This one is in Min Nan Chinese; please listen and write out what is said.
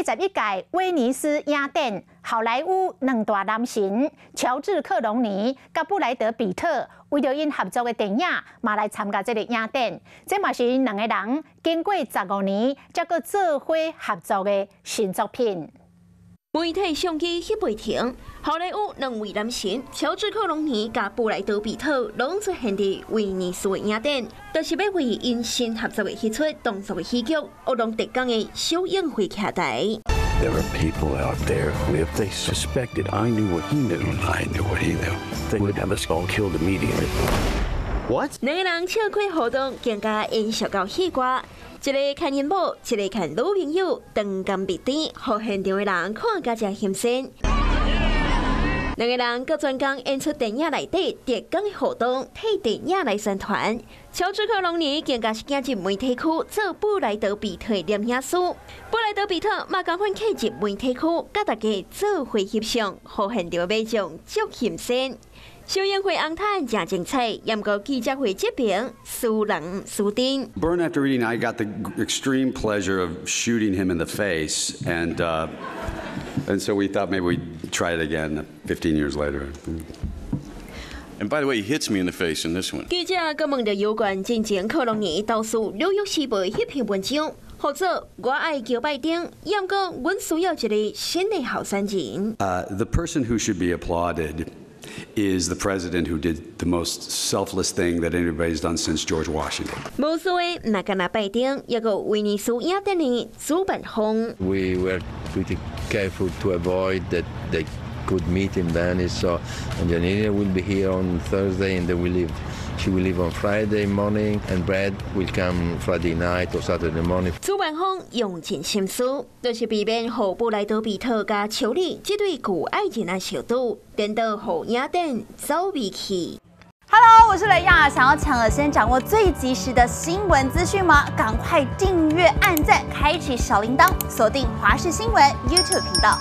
81屆威尼斯影展，好萊塢兩大男神喬治克隆尼佮布萊德彼特，為著𪜶合作的電影，嘛來參加這个影展。這嘛是𪜶兩个人經過15年，才閣做伙合作的新作品。媒體相機翕袂停，好萊塢兩位男神喬治克隆尼佮布萊德彼特攏出現佇威尼斯的影展，就是欲為𪜶新合作的彼齣動作喜劇《惡龍特工》的首映會徛台。 There are people out there who, if they suspected I knew what he knew, and I knew what he knew, they would have us all killed immediately. What？兩个人笑開互動，更加延續到戲外。一个牽𪜶某，一个牽女朋友，長甘蜜甜，予現場的人看甲誠新鮮。兩个人閣專工演出電影內底特工的互動，替電影來宣傳。喬治克隆尼更加是行入媒體區做布萊德彼特的攝影師，布萊德彼特嘛仝款契入媒體區，佮大家做伙翕相，予現場民眾足新鮮。首映會紅毯誠精彩，毋過記者會這邊輸人輸陣。 Burn After Reading, I got the extreme pleasure of shooting him in the face, and so we thought maybe we'd try it again 15 years later. And by the way, he hits me in the face in this one. 記者閣問著有關進前克隆尼投書《紐約時報》彼篇文章，號做我愛喬拜登，毋過阮需要一个新的候選人。 The person who should be applauded is the president who did the most selfless thing that anybody's done since George Washington. 無輸的毋干焦拜登，抑閣有威尼斯影展的主辦方。 We were pretty careful to avoid that they could meet in Venice. So Angelina will be here on Thursday and they will leave. She will leave on Friday morning, and Brad will come Friday night or Saturday morning. 主辦方用盡心思，就是避免予布萊德彼特佮喬莉這對舊愛人仔相拄，顛倒予影展走味去。 Hello，我是雷亞，想要搶先掌握最及時的新聞資訊嗎？趕快訂閱、按讚、開啟小鈴鐺，鎖定華視新聞 YouTube 頻道。